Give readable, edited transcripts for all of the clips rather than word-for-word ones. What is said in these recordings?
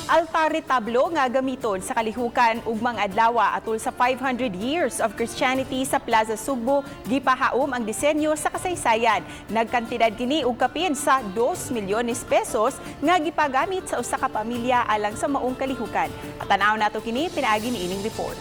Altar retablo nga gamiton sa kalihukan ugmang adlaw atol sa 500 years of Christianity sa Plaza Sugbo, gipahaom ang disenyo sa kasaysayan. Nagkantidad kini og kapin sa 2 milyones pesos nga gipagamit sa usa ka pamilya alang sa maong kalihukan. At tan-aw nato kini pinaagi niining report.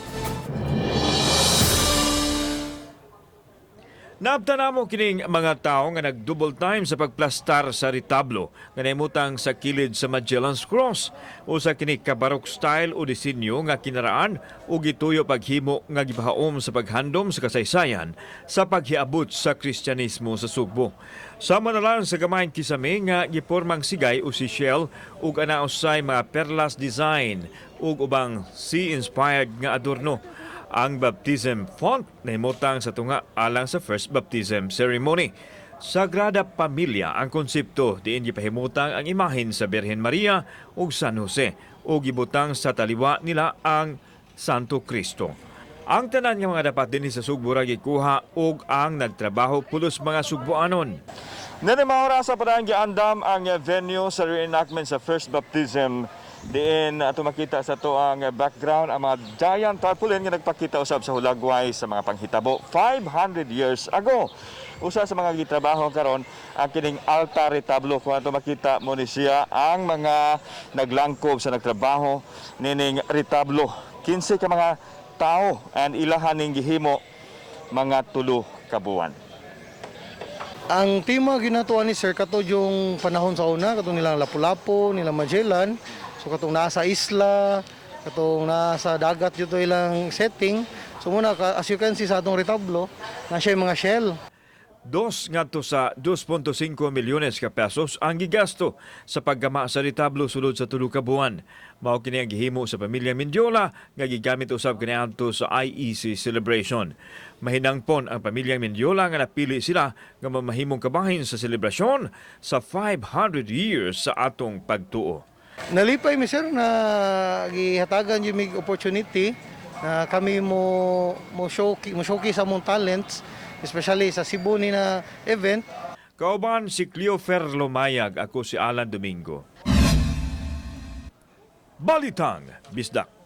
Naabtan namo kining mga tao nga nag-double time sa pagplastar sa retablo nga nahimutang sa kilid sa Magellan's Cross. Usa kini ka Baroque style o disenyo nga kinaraan ug gituyo paghimo nga gipahaom sa paghandom sa kasaysayan sa paghiabot sa Kristyanismo sa Sugbo. Sama na lang sa gamayng kisame nga gipormang sigay o seashell ug ana usay mga perlas design ug ubang sea-inspired nga adorno. Ang baptism font nahimutang sa tunga alang sa first baptism ceremony. Sagrada Pamilya ang konsepto, diin gipahimutang ang imahen sa Birhen Maria ug San Jose ug gibutang sa taliwa nila ang Santo Cristo. Ang tanan nga mga dapat dinhi sa Sugbo ra gikuha ug ang nagtrabaho pulos mga Sugboanon. Nini mga orasa pa giandam ang venue sa reenactment sa first baptism, diin ato makita sa ato ang background ang mga giant tarpaulin nga nagpakita usab sa hulagway sa mga panghitabo 500 years ago. Usa sa mga gitrabaho karon ang kining altar retablo. Kung ato makita mo ni siya ang mga naglangkob sa nagtrabaho nining retablo. 15 ka mga tao and ilahan ning gihimo mga 3 ka buwan. Ang tema ginatuan ni sir kato yung panahon sa una, katong nilang Lapu-Lapu, nilang Magellan, so katong nasa isla, katong nasa dagat dito ilang setting. So muna, as you can see sa atong retablo, na siya yung mga shell. 2 ngadto sa 2.5 milyones ka pesos ang gigasto sa paggama sa retablo sulod sa 3 ka buwan. Mao kini ang gihimo sa pamilya Mendiola nga gigamit usab kaniadto sa IEC celebration. Mahinangpon ang pamilya Mendiola nga napili sila nga mamahimong kabahin sa selebrasyon sa 500 years sa atong pagtuo. Nalipay mi, sir, na gihatagan yung mig opportunity na kami mo showcase among talents, especially sa Cebu ni na event. Kauban si Cleofer Lomayag, ako si Alan Domingo. Balitang Bisdak.